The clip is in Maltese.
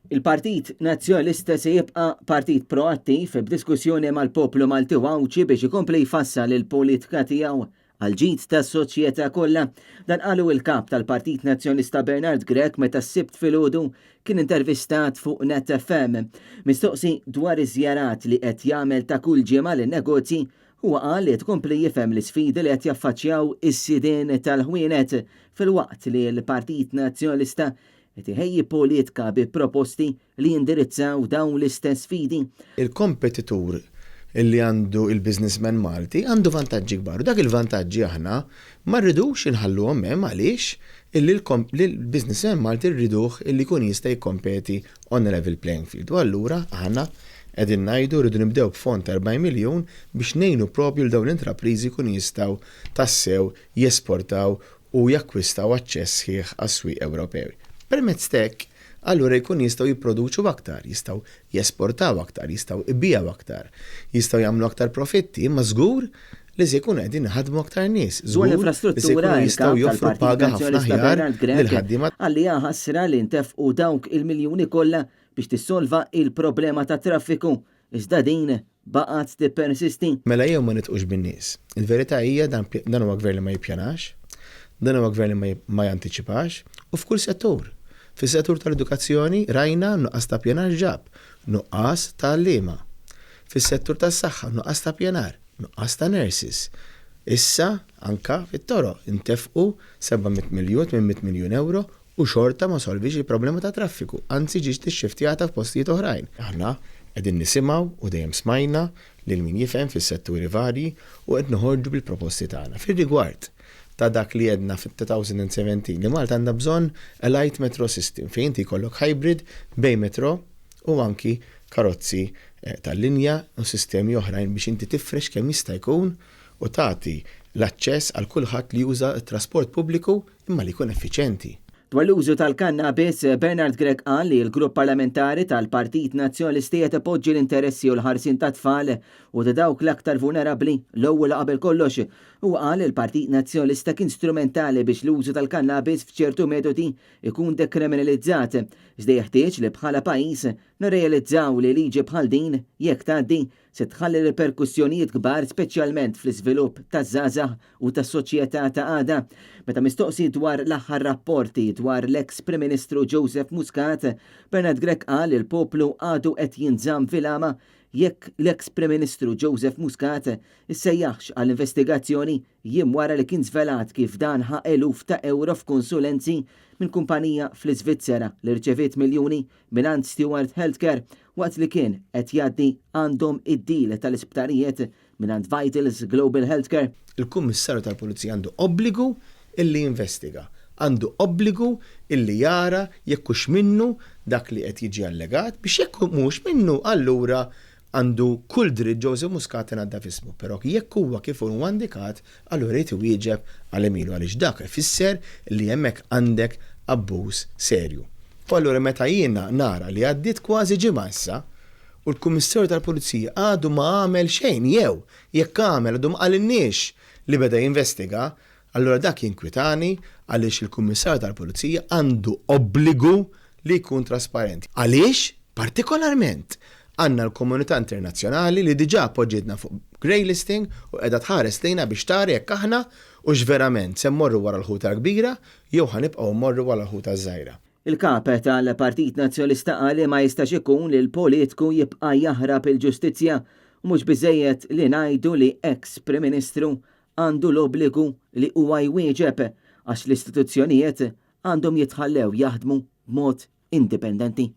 Il-Partit Nazzjonalista se jibqa' partit proattiv b'diskussjoni mal-poplu Malti u Għawdxi biex ikompli jfassal il-politika tiegħu għall-ġid tas-soċjetà kollha. Dan qalu il-Kap tal-Partit Nazzjonalista Bernard Grech meta s-Sibt filgħodu kien intervistat fuq Net FM. Mistoqsi dwar iż-żjarat li qed jagħmel ta' kull ġimgħa lin-negozji, huwa qal li qed ikompli jifhem l-isfidi li qed jaffaċċjaw is-sidien tal-ħwienet filwaqt li l-Partit Nazzjonalista qed iħejji politka bi proposti li jindirizzaw dawn l-istess sfidi. Il-kompetitur li għandu il-businessman Malti għandu vantaġġi kbar u dak il-vantaġġi aħna ma rridux inħalluhom hemm għaliex illi l-businessman Malti rriduh illi jkun jista' jikkompeti on a level playing field u allura aħna qegħdin ngħidu rridu nibdew b'fond ta' 40 miljun biex ngħinu propju lil dawn l-intrapriżi jkunu jistgħu tassew jesportaw u jakkwistaw aċċess sħiħ għas-swieq Ewropej. Permezz t'hekk, allura jkunu jistgħu jipproduċu aktar, jistgħu jesportaw aktar, jistgħu jbigħu aktar, jistgħu jagħmlu aktar profitti, imma żgur li se jkunu qegħdin iħaddmu aktar nies, Dwar żgur li se l-infrastruttura, jkunu jistgħu il-Kap joffru tal-Partit paga ħafna Nazzjonalista aħjar Bernard Grech lill-ħaddiema. qal li hija ħasra li ntefqu dawk il-miljuni kollha biex tissolva il-problema tat-traffiku, iżda din baqgħet tippersisti. Mela ejjew ma nidħqux bin-nies. Il-verità hija dan dan huwa gvern li ma jippjanax, dan huwa gvern li ma ma jantiċipax u f'kull settur. Fis-settur tal-edukazzjoni rajna nuqqas ta' ppjanar x'ġab, nuqqas ta' għalliema. Fis-settur tas-saħħa nuqqas ta' ppjanar, nuqqas ta' nurses. Issa anka fit-toroq intefqu 700 miljun, 800 miljun ewro u xorta ma solviex il-problema tat-traffiku, anzi ġiet ixxiftjata f'postijiet oħrajn. Aħna qegħdin nisimgħu u dejjem smajna lil min jifhem fis-setturi varji u qed noħorġu bil-proposti tagħna. Fir-rigward ta' dak li għedna fit-2017 li Malta għandha bżonn a light metro system fejn inti jkollok hybrid bejn metro u anki karozzi tal-linja u sistemi oħrajn biex inti tifrex kemm jista' jkun u tagħti l-aċċess għal kulħadd li juża t-trasport pubbliku imma li jkun effiċjenti. Dwar l-użu tal-kannabis, Bernard Grech qal li l-grupp parlamentari tal-Partit Nazzjonalisti qed ipoġġi l-interessi u l-ħarsien tat-tfal u ta' dawk l-aktar vulnerabbli l-ewwel u qabel kollox. Huwa qal li l-Partit Nazzjonalista kien strumentali biex l-użu tal-kannabis f'ċertu metodi jkun dekriminalizzat, iżda jeħtieġ li bħala pajjiż nirrealizzaw li liġi bħal din, jekk tgħaddi, se tħalli riperkussjonijiet kbar speċjalment fl-iżvilupp taż-żgħażagħ u tas-soċjetà ta' għada. Meta mistoqsi dwar l-aħħar rapporti dwar l-eks Prim Ministru Joseph Muscat, Bernard Grech qal li l-poplu għadu qed jinżamm fil-għama jekk l-eks Prim Ministru Joseph Muscat issejjaħx għal investigazzjoni jiem wara li kien żvelat kif dan ħa eluf ta' ewro f'konsulenzi minn kumpanija fl-Iżvizzera li rċeviet miljuni mingħand Steward Healthcare waqt li kien qed jgħaddi għandhom id-deal tal-isptarijiet mingħand Vitals Global Healthcare. Il-Kummissarju tal-Pulizija għandu obbligu illi jinvestiga, għandu obbligu illi jara jekk hux minnu dak li qed jiġi allegat biex jekk mhux minnu allura għandu kull dritt Joseph Muscat inaddaf ismu, però jekk huwa kif huwa indikat allura jrid iwieġeb għal għemilu għaliex dak ifisser li hemmhekk għandek abbuż serju. U allura meta jiena nara li għaddiet kważi ġimgħa issa u l-Kummissarju tal-Pulizija għadu ma għamel xejn jew jekk għamel għadu ma qalilniex li beda jinvestiga, allura dak jinkwitani għaliex il-Kummissarju tal-Pulizija għandu obbligu li jkun trasparenti. Għaliex, partikolarment, għandna l-komunità internazzjonali li diġà poġġietna fuq grey listing u qiegħda tħares lejna biex tara jekk aħna hux verament se mmorru wara l-ħuta l-kbira jew ħa nibqgħu mmorru wara l-ħuta ż-żgħira. Il-Kap tal-Partit Nazzjonalista qal li ma jistax ikun li l-politku jibqa' jaħrab il-ġustizzja u mhux biżżejjed li ngħidu li eks Prim Ministru għandu l-obbligu li huwa jwieġeb għax l-istituzzjonijiet għandhom jitħallew jaħdmu b'mod indipendenti.